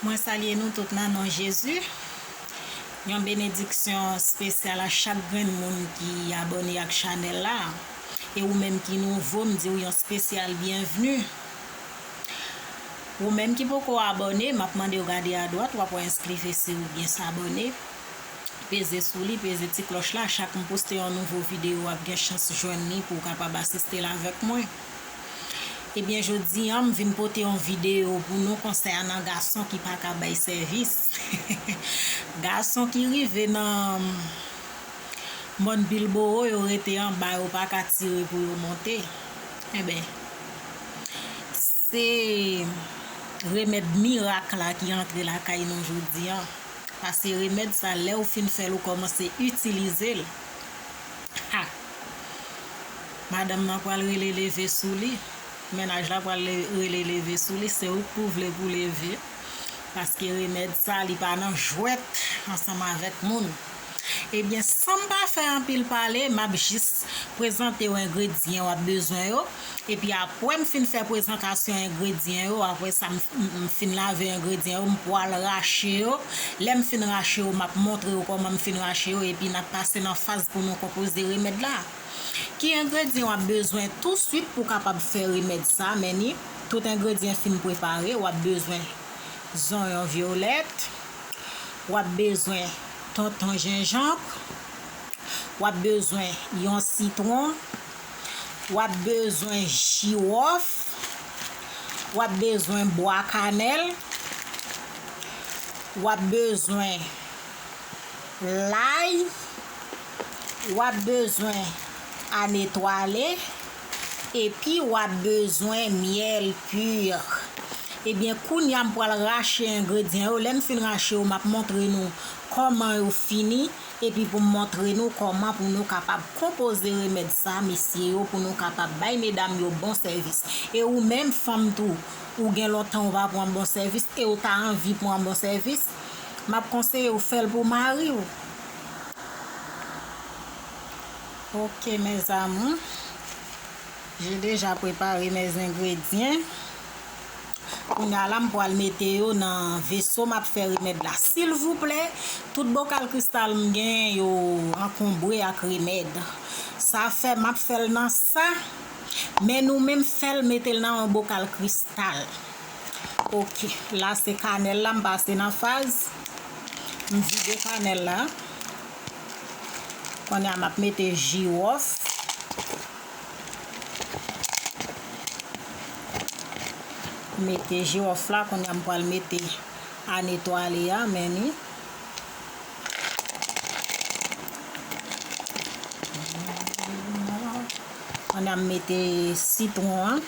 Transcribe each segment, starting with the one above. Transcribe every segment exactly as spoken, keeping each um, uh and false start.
Mwen salye nou tout nan non Jezi. Yon benediksyon espesyal a chak grenn moun ki abòne ak chanèl la. E ou menm ki nouvo, m di w yon espesyal byenvni. Ou menm ki poko abòne, m ap mande w gade adwat, w ap wè enskrifesi oubyen sabòne. Peze sou li, peze ti klòch la. Chak m poste yon nouvo videyo, w ap gen chans jwenn li pou w kapab asiste l avèk mwen. Ebyen, jodi a, m vin pote yon videyo pou nou konsènan gason ki pa ka bay sèvis. Gason ki rive nan mòn Bilboro, yo rete anba, yo pa ka tire pou yo monte. Enben, se remèd mirak la ki antre lakay nou jodi a. Pase remèd sa, lè w fin fè l, ou kòmanse itilize l. Ha! Madanm nan pral rele leve sou li. Mennaj la pral le- rele leve sou li. Se ou k pou vle pou leve. Paske remèd sa, li pa nan jwèt ansanm avèk moun. Ebyen, san m pa fè anpil pale, m ap jis prezante w engredyan w ap bezwen yo. Epi apre m fin fè prezantasyon engredyan yo, apre sa m, m, m fin lave engredyan yo, m pral rache yo. Lè m fin rache yo, m ap montre w kòman m fin rache yo, epi n ap pase nan faz pou nou konpoze remèd la. Ki engredyan w ap bezwen touswit pou w kapab fè remèd sa? Men ni, tout engredyan fin prepare, w ap bezwen zonyon vyolèt, w ap bezwen tonton jenjanm, w ap bezwen yon sitwon, w ap bezwen jiwòf, w ap bezwen bwa kanèl, w ap bezwen lay, w ap bezwen anetwale, epi w ap bezwen myèl pi. Ebyen, kounye a m pral rache engredyan yo. Lè m fin rache yo, m ap montre nou kòman yo fini, epi pou m montre nou kòman pou nou kapab konpoze remèd sa, mesye yo, pou nou kapab bay medam yo bon sèvis. E ou menm, fanm tou, ou gen lontan ou pa pran bon sèvis, e ou ta anvi pran bon sèvis, m ap konseye w fè l pou mari w. Ok, mes amours. J'ai déjà préparé mes ingrédients. Kounye a la, m pral mete yo nan veso m ap fè remèd la. Silvouplè, tout bokal kristal m gen yo ankonbre ak remèd. Sa fè m ap fè l nan sa, men nou menm fè l mete l nan yon bokal kristal. Ok, la se kanèl la, m pase nan faz. M vide kanèl la. Kounye a m ap mete jiwòf. Mete jiwòf la, kounye a m pral mete anetwale a, men ni. Kounye a m mete sitwon an.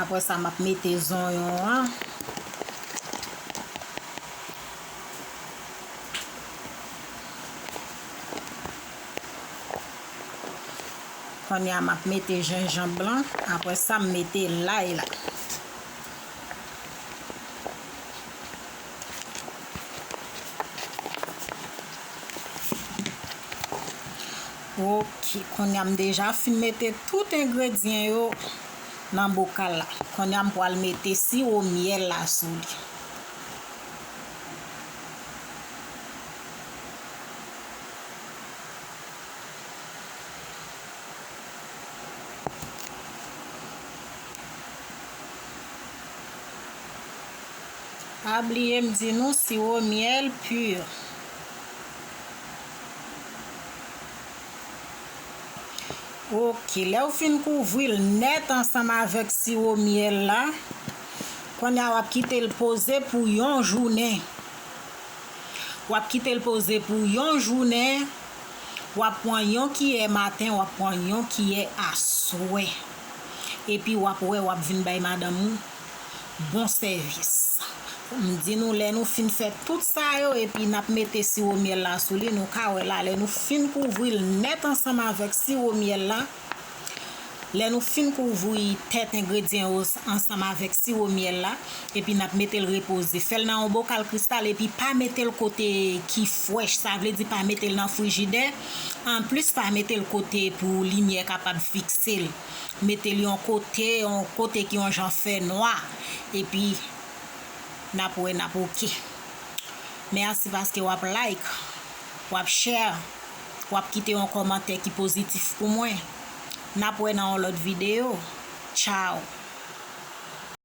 Apre sa, m ap mete zonyon an. Kounye a, m ap mete jenjanm blan. Apre sa, m mete lay la. Ok, kounye a m deja fin mete tout engredyan yo nan bokal la. Kounye a m pral mete siwo myèl la sou li. Pa bliye m di nou siwo myèl pi. Ok, lè w fin kouvri l nèt ansanm avèk siwo myèl la, kounye a w ap kite l poze pou yon jounen. W ap kite l poze pou yon jounen. W ap pran yon kiyè maten, w ap pran yon kiyè aswè. Epi w ap wè, w ap vin bay madanm ou bon sèvis. M di nou, lè nou fin fè tout sa yo, epi n ap mete siwo myèl la sou li, nou ka wè la, lè nou fin kouvri l nèt ansanm avèk siwo myèl la, Lè nou fin kouvri tèt engredyan yo ansanm avèk siwo myèl la, epi n ap mete l repoze. Fè l nan yon bokal kristal epi pa mete l kote ki frèch, sa vle di pa mete l nan frijidè. Anplis, pa mete l kote pou limyè kapab fikse l. Mete l yon kote, yon kote ki yon jan fè nwa. Epi n ap wè n ap oke. Mèsi paske w ap like, w ap share, w ap kite yon kòmantè ki pozitif pou mwen. N ap wè nan yon lòt videyo. Tchao.